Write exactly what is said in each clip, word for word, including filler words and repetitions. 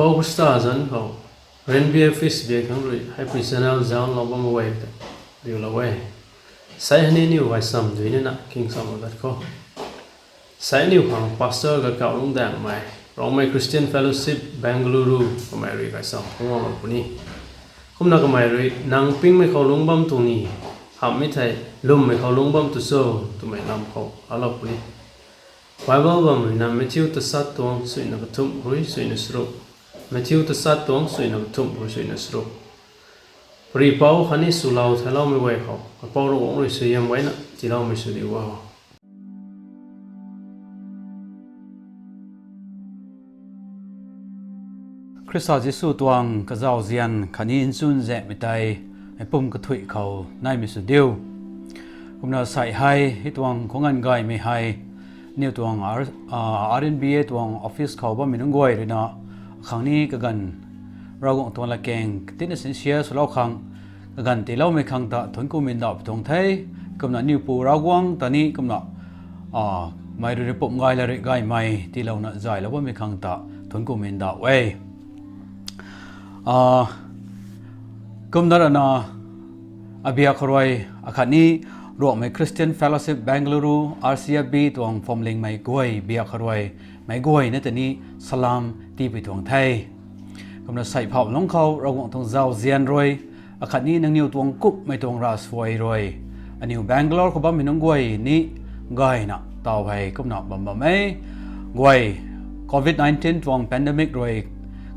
Khou Khrista zanc khou, Renbia Fish Bia khang rui hei pui channel zanlou bam guay ta riulou e. Sei hei ni niw gaychamv dui nina king chamlou dat khou, sei niw khang pastor kakauh lungc daengmei Rongmei Christian Fellowship Bengaluru kamei rui gaychamv phungc guanglou puni. Kumna kamei rui nang pingmei khou lungc bam tuang ni, hamhmei thei lwmmei khou lungc bam tu cho twmei lam khou alou puni. Bible bam ruina Matthew tasat tuang suina kathumh rui suina charuk. Matthew tasat tuang suina kathumh rui suina charuk. Paripouc khatni swlou theiloumei guay khou kapouc Ravguangc rui suaihiam gayna tiiloumei sw diu o. Khrista Jisu tuang kazauzian khatni nchunzaenghmei tei meic pum kathuic khou naimei sw diu. Kumna sei hei hei tuang khou nganv gaymei hei, aniw tuang R, ah, R N B A tuang office khou bammei nunc guay ruina, khang ni kaganv Ravguangc tuang latkaeng tina sincere swlou khang, kaganv tiiloumei khang ta thuanc kumei ndauh pui tuang the. Kumna aniw Pu Ravguangc ta ni kumna, ah, mei rui rui pumh gay la rui gaymei tiilouna zaylou bammei khang ta thuanc kumei ndauh e. Ah, kumna rana abiak khou rui, akhatni Ruangmei Christian Fellowship Bengaluru, R C F B tuang phuamlingmei guay biak khou rui, meic guayna ta ni salam tiipui tuang the. Kumna sei phauh lungc khou Ravguangc tuang zauzian rui, akhatni nangniw tuang kummei tuang ravsuai rui, aniw Bangalore khou bammei nunc guay ni gayna taw hei kumna bam bam e. Guay, covid nineteen tuang pandemic rui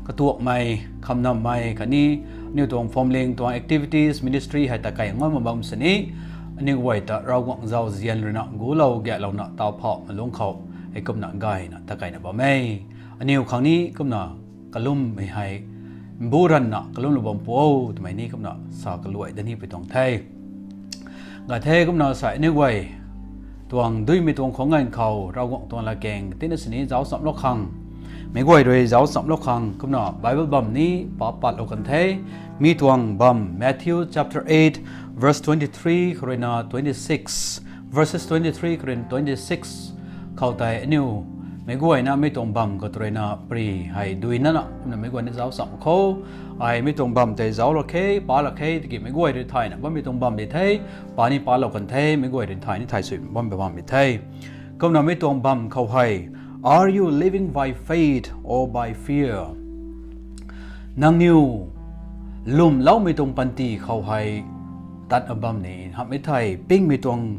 katuakmei, khamnammei khatni aniw tuang phuamling tuang activities, ministry hei ta kai ngam mak bam sini, aniw guay ta Ravguangc zauzian ruina gulou galouna taw phauhmei lungc khou hei kumna gayna ta kaina bam e. Aniw khang ni kumna kalummei hei mbu ranvna kalumlou bam pu o twmei ni kumna sa kaluai dat ni pui tuang the. Gay the, kumna sei aniw guay tuang duimei tuang khou nganv khou Ravguangc tuang latkaeng tina sini zauc chamlou khang, meic guay rui zauc chamlou khang kumna Bible bam ni pa patlou kan the. Mi tuang bam Matthew chapter eight, verse twenty-three khou ruina twenty-six, verses twenty-three khou ruina twenty-six khou tei aniw meic guayna mi tuang bam khou tw ruina pary hei dui nana kumna meic guayna zauc cham khou, ai mi tuang bam tei zauc lak khe, pa lak khe, tiki meic guay rui thayna bammei tuang bam di the, pa ni palou kan the, meic guay rui thay ni thay sui bam bammei the. Kumna mi tuang bam khou hei, Are you living by faith or by fear? Nangniw lwmloumei tuang panty khou hei tatna bam ni, hamhmei thei pingmei tuang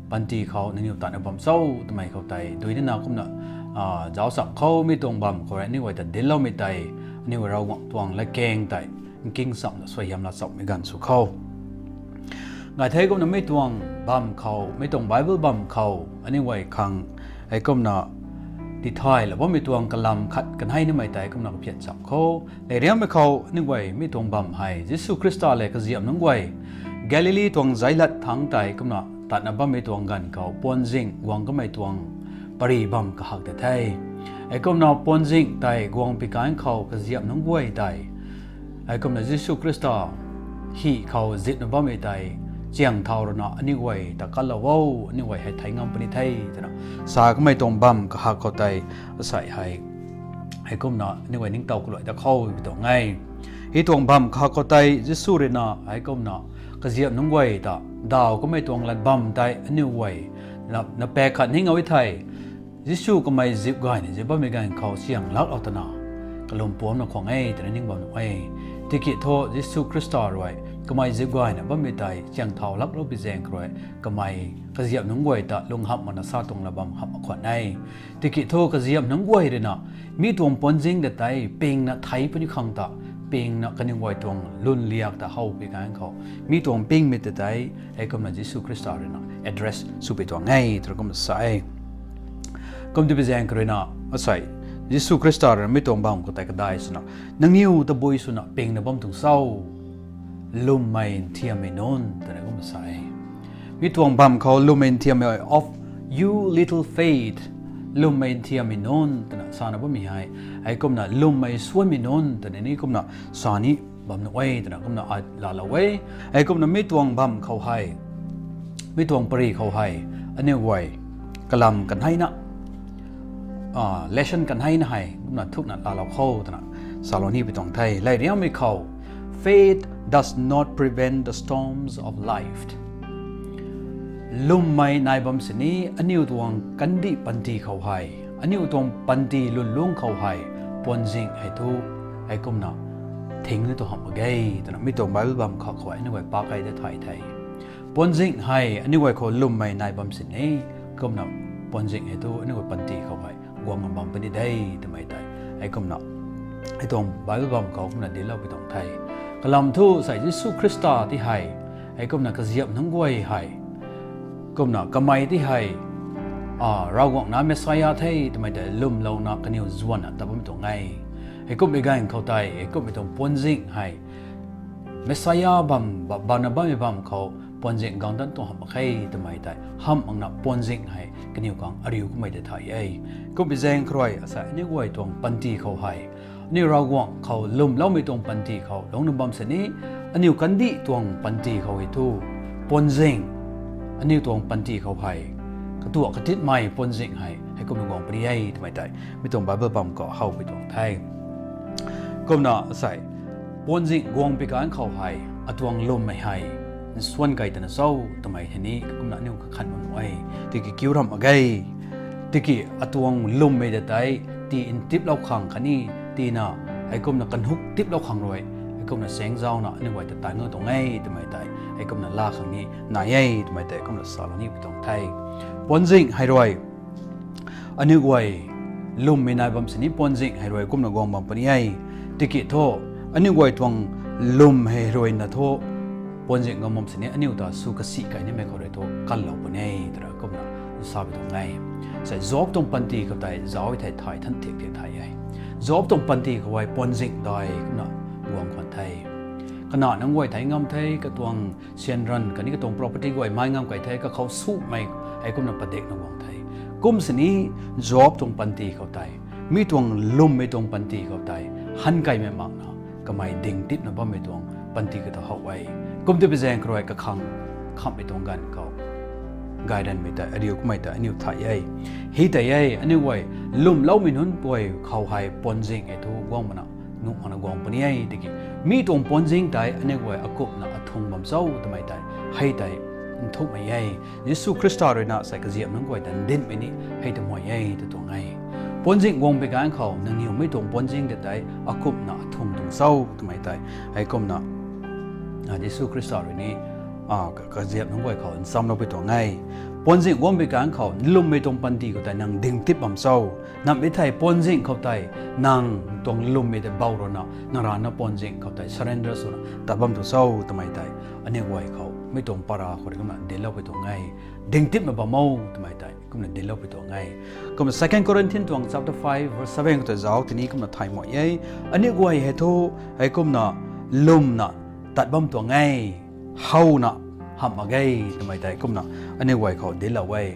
panty khou nangniw tatna bam cho twmei khou tei dui nana kumna, ah, zauc cham khou mi tuang bam khou rui aniw guay ta dincloumei tei, aniw Ravguangc tuang latkaeng tei nking chamna suaihiam laa chapmei ganv sw khou. Gay the, kumna mi tuang bam khou, mi tuang Bible bam khou aniw guay khang hei kumna tithaylou bammei tuang kalam khat kanei nimei tei kumna kaphian cham khou, leiriammei khou aniw guay mi tuang bam hei Jisu Khrista lev kaziap nunc guay Galili tuang zailat thangc tei kumna tatna bammei tuang ganv khou puanzing guang kamei tuang pary bam kahak tei the. Hei kumna puanzing tei guang pi kan khou kaziap nunc guay tei hei kumna Jisu Khrista hei khou zipna bammei tei chiang thau rana aniw guay ta kalou o, aniw guay hei thei ngam puni the twna sa kamei tuang bam kahak khou tei, asei hei hei kumna aniw guay ningtow kaluai dat khou pui tuang e. Hei tuang bam kahak khou tei Jisu ruina hei kumna kaziap nunc guay ta daw kamei tuang lat bam tei aniw guay na, na pak khat ning a thei, Jisu kamei zip gayna zip bammei ganv khou chiang laklou tana kalum puamcna khwan e twna ning bam nuh e. Tiki thu Jisu Khrista rui kamei zip gayna bammei tei chiang thau laklou pi zaeng khou rui kamei kaziap nunc guay ta lung hamh makna sa tuang lat bam hamh mak khwan e. Tiki thu kaziap nunc guay ruina mi tuang puanzing ta tei pingna thei puni khang ta, pingna kaniw guay tuang lwnliak ta how pi kan khou, mi tuang pingmei ta tei hei kumna Jisu Khrista ruina address sw pi tuang e twna kumna sa e. Kum ti pi zaeng khou ruina, asei Jisu Khrista ruina mi tuang bam khou tei kadai swna, nangniw tabui swna pingna bam tuang cho, lwmmei nthiammei nunc twna kumna sa e. Mi tuang bam khou lwmmei nthiammei, of you little faith, lwmmei nthiammei nunc twna sana bammei hei, hei kumna lwmmei suanmei nunc twna ni kumna sa ni bam nuh e twna kumna ai laalou e. Hei kumna mi tuang bam khou hei, mi tuang pary khou hei aniw guay kalam kaneina, lesson kaneina hei kumna thukna laalou khou twna Salou ni pi tuang the, leiriammei khou, Faith does not prevent the storms of life. Lwmmei nai bam sini aniu tuang kandih panty khou hei, aniu tuang panty lwnlung khou hei, puanzing hei thu, hei kumna thing ni tu hamh mak ge, twna mi tuang Bible bam khou khou aniu guay pa kai de thay the. Puanzing hei aniu guay khou lwmmei nai bam sini, kumna puanzing hei thu aniu guay panty khou hei guang bam puni de, twmei tei, hei kumna, hei tuang Bible bam khou kumna dinclou pi tuang the. Kalam thu sei Jisu Khrista ti hei, hei kumna kaziap nunc guay hei, kumna kamei ti hei, a, Ravguangc na Messiah the twmei tei lwmlouna kaniw zuanna ta bam tuang e. Hei kummei ganv khou tei, hei kummei tuang puanzing hei, Messiah bam, ba-, bamna bammei bam khou, puanzing gang dan tuang hamh mak khe twmei tei, hamh makna puanzing hei kaniw khang ariu kummei tei thay e. Kumbi zaeng khou rui, asei aniu guay tuang panty khou hei, aniu Ravguangc khou lwmloumei tuang panty khou lungcna bam sini, aniu kandih tuang panty khou hei thu, puanzing, aniu tuang panty khou hei, katuak katitmei puanzing hei, hei kumna guang puni e twmei tei, mi tuang Bible bam khou how pi tuang the. Kumna sei, puanzing guang pi kan khou hei, atuang lwmmei hei, nsuan kai tana cho, twmei hei ni, kumna aniu kakhan bam e, tiki kiu ramh mak ge, tiki atuang lwmmei ta tei, ti ntiplou khang khatni, tina, hei kumna kanhuk tiplou khang rui, hei kumna seng zauna aniu guay ta tai ngam tuang e, twmei tei, hei kumna laa khang ni nai e, twmei tei, kumna salou ni pi tuang the. Puanzing hei rui, aniu guay lwmmei nai bam sini puanzing hei rui kumna guang bam puni e. Tiki thu, aniu guay tuang lwm hei ruina thu, puanzing guang bam sini aniu ta sw kasi kai nimei khou rui thu kanlou puni e, twna kumna sa pi tuang e. Sei Job tuang panty khou tei zauc thei thay than thiak thiak thay e. Job tuang panty khou hei puanzing dai kumna guang khwan the. Kanac nunc guay thei ngam the, katuang sianran khatni katuang property guay mai ngam kai the, kakhou sumei hei kumna padikna guang the. Kum sini Job tuang panty khou tei, mi tuang lwmmei tuang panty khou tei, han kaimei makna, kamei dingtipna bammei tuang panty khou ta how e. Kum tei pi zaeng khou rui kakhang khamhmei tuang ganv khou, gaydanmei tei, ariu kummei tei aniu thay e. Hei tei e, aniu guay lwmloumei nunc guay khou hei puanzing hei thu guang mana, nuh makna guang puni e, tiki mi tuang puanzing tei aniu guay akumhna athung bam cho twmei tei, hei tei nthumhmei e. Jisu Khrista ruina sei kaziap nunc guay ta ndinmei ni, hei ta mei e, ta tuang e. Puanzing guang pi kan khou, nangniw mi tuang puanzing ta tei, akumhna athung tuang cho twmei tei, hei kumna, a, Jisu Khrista rui ni, a, ka-, kaziap nunc guay khou nchamlou pi tuang e. Puanzing guang pi kan khou, lwmmei tuang panty khou tei nang dingtip bam cho. Namhmei thei puanzing khou tei, nang tuang lwmmei tei bou ruina, nang rana puanzing khou tei surrender swna tat bam tu cho twmei tei, aniu guay khou, mi tuang para khou rui kumna dinclou pi tuang e. Dingtipna bam o twmei tei, kumna dinclou pi tuang e. Kumna Second Corinthians tuang chapter five verse seven khou tei zauc tini kumna thay mei e. Aniu guay hei thu, hei kumna lwmna tat bam tuang e. Howna hamh mak ge twmei tei kumna aniu guay khou dinclou e.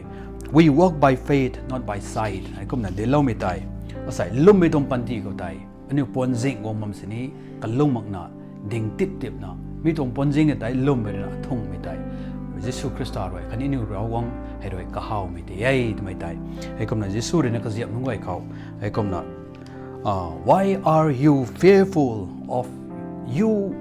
We walk by faith, not by sight. Hei kumna dincloumei tei, asei lwmmei tuang panty khou tei, aniu puanzing guang bam sini, kalung makna, dingtip tipna, mi tuang puanzing tei lwmmei ruina athungmei tei, Jisu Khrista rui khatni aniu Ravguangc hei rui kahawmei tei e twmei tei, hei kumna Jisu ruina kaziap nunc guay khou, hei kumna, a, Why are you fearful, O you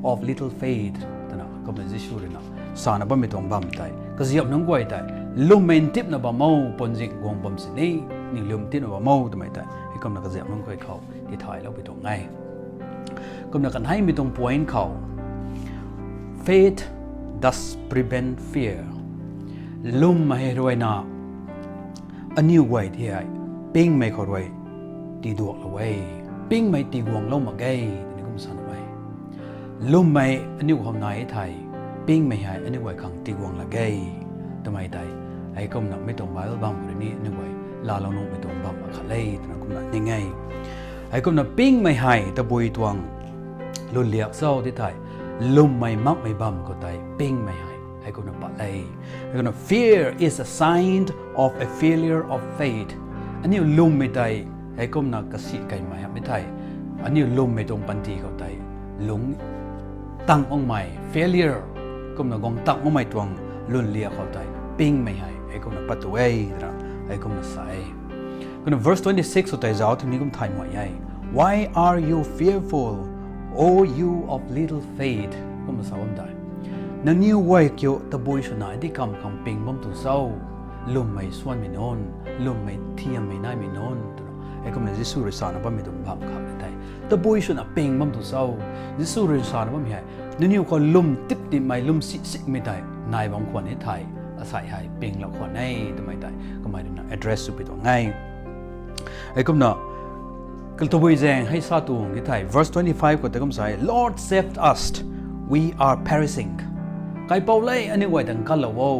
of little faith? Twna kumna Jisu ruina sana bammei tuang bam tei, kaziap nunc guay tei, lwmmei ntipna bam o, puanzing guang bam sini, aniu lwm ntipna bam o twmei tei, hei kumna kaziap nunc guay khou tithaylou pi tuang e. Kumna kanheimei tuang point khou, Faith does prevent fear. Lwmmei hei ruina, aniu guay ti hei, pingmei khou rui tiduaklou e. Pingmei tiguanglou mak ge, twni kum sa nuh e. Lwmmei aniu khou nai thei, pingmei hei aniu guay khang tiguang lak ge, twmei tei, hei kumna mi tuang Bible bam khou rui ni aniu guay laalou nuhmei tuang bam akhat e twna kumna ning e. Hei kumna pingmei hei tabui tuang lwnliak cho ti thei, lwmmei makmei bam khou tei pingmei hei, hei kumna pat e. Hei kumna, Fear is a sign of a failure of faith. Aniu lwmmei tei, hei kumna kasi kaimei hamhmei thei, aniu lwmmei tuang panty khou tei, lung tang makmei, failure, kumna guang tang makmei tuang lwnliak khou tei, pingmei hei, hei kumna pat tu e twna, hei kumna sa e. Kumna verse twenty-six khou tei zauc thuni kum thay mei e. Why are you fearful, O you of little faith? Kumna sa bam tei, nangniw guay kiu tabui swna di kam khang ping bam tuang cho? Lwmmei suanmei nunc, lwmmei thiammei naimei nunc twna, heikumna Jisu rui sana bammei tuang bam khang tei, tabui swna ping bam tuang cho? Jisu rui sana bammei hei, nangniw khou lwm tip tipmei, lwm si sikmei tei nai bam khwan e thei, asei hei pinglou khwan e twmei tei kamei ruina address sw pui tuang e. Heikumna, tabui zaeng hei sa tuang e thei, verse twenty-five khou tei kum sa e, Lord, save us, we are perishing. Kaipouc le, aniu guay ta nkatlou o,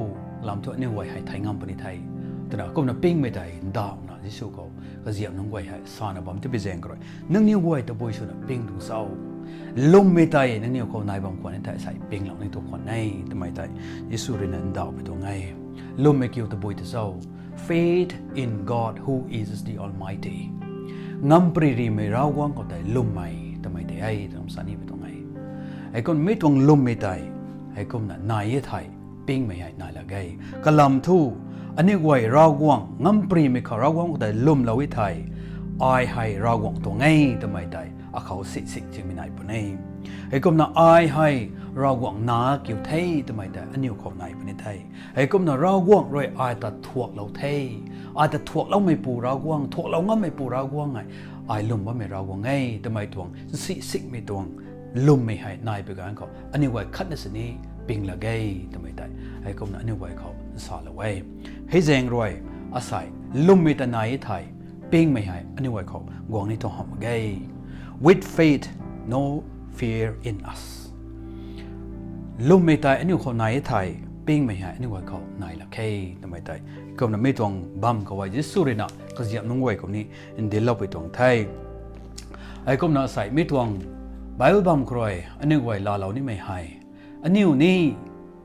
lam thu aniu guay hei thei ngam puni the, twna kumna pingmei tei ndauhna Jisu khou kaziap nunc guay hei sana bam tipui zaeng khou rui, nangniw guay tabui swna ping tuang cho? Lwmmei tei nangniw khou nai bam khwan e thei, asei pinglou ni tu khwan e twmei tei Jisu ruina ndauh pui tuang e. Lwmmei kiu tabui ta cho? Faith in God who is the Almighty. Ngampri rimei Ravguangc khou tei lwmmei twmei tei e twna sa ni pui tuang e. Heikumna mi tuang lwmmei tei, heikumna nai e thei, pingmei hei nai lak ge. Kalam thu, aniu guay Ravguangc, ngamprimei khou Ravguangc khou tei lwmlou e thei, ai hei Ravguangc tuang e twmei tei akhou si sik chimei nai puni. Heikumna ai hei Ravguangc na kiu the twmei tei aniu khou nai puni the. Heikumna Ravguangc rui ai ta thuaklou the. Ai ta thuakloumeipu Ravguangc, thuaklou ngammeipu Ravguangc hei, ai lwm bammei Ravguangc e twmei tuang si sikmei tuang lwmmei hei nai pui ganv khou aniu guay khatna sini ping lak ge twmei tei, heikumna aniu guay khou nsalou e. Hei zaeng rui, asei lwmmei ta nai e thei, pingmei hei aniu guay khou guang ni tuang hamh mak ge. With faith, no fear in us. Lwmmei tei aniu khou nai e thei, pingmei hei aniu guay khou nai lak khe twmei tei, kumna mi tuang bam khou e Jisu ruina kaziap nunc guay khou ni ndilou pui tuang the. Heikumna asei mi tuang Bible bam khou rui aniu guay laalou nimei hei, aniu ni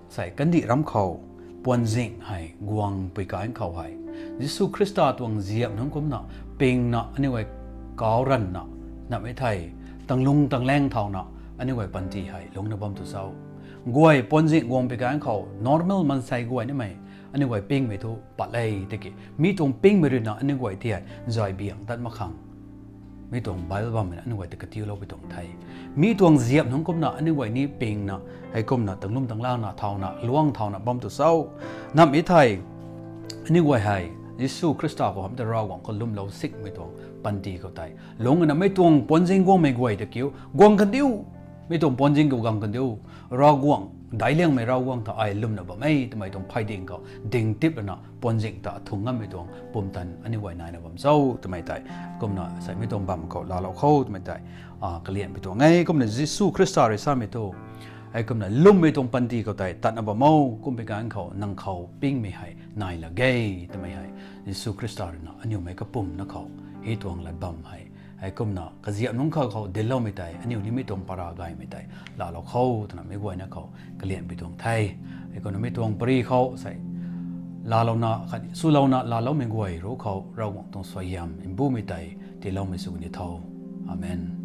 sei kandih ram khou puanzing hei guang pui ganv khou hei, Jisu Khrista tuang ziap nunc kumna pingna aniu guay kau ranvna nap e thei, tanglung tanglaeng thauna aniu guay panty hei lungcna bam tu cho? Guay puanzing guang pui ganv khou normal maansei guay nimei, aniu guay pingmei thu pat e tiki, mi tuang pingmei ruina aniu guay ti hei zay biang tat mak khang mi tuang Bible bammei na aniu guay ta katiulou pui tuang the. Mi tuang ziap nunc kumna aniu guay ni pingna, heikumna tanglum tanglaengna thauna luang thauna bam tu cho? Nap e thei, aniu guay hei Jisu Khrista khou hamh ta Ravguangc khou lwmlou sikmei tuang panty khou tei lungcna mi tuang puanzing guangmei guay ta kiu guang kandiu, mi tuang puanzing khou guang kandiu, Ravguangc, daic liangmei Ravguangc ta ai lwmna bam e twmei tuang phayding khou ding tip lana puanzing ta thung ngammei tuang pumtan aniu guay naina bam cho twmei tei, kumna sei mi tuang bam khou laalou khou twmei tei, a, kalian pui tuang e. Kumna Jisu Khrista rui samei thu, heikumna lwmmei tuang panty khou tei tatna bam o, kum pui ganv khou nang khou pingmei hei nai lak ge twmei hei, Jisu Khrista ruina aniu mei kapumna khou hei tuang lat bam hei, heikumna kaziap nunc khou khou dincloumei tei, aniu ni mi tuang para gaymei tei laalou khou twna meic guayna khou kalian pui tuang the. Heikumna mi tuang pary khou sei laalouna khatni swlouna laaloumei guay ru khou Ravguangc tuang suaihiam mbumei tei tiiloumei sw ni tho. Amen.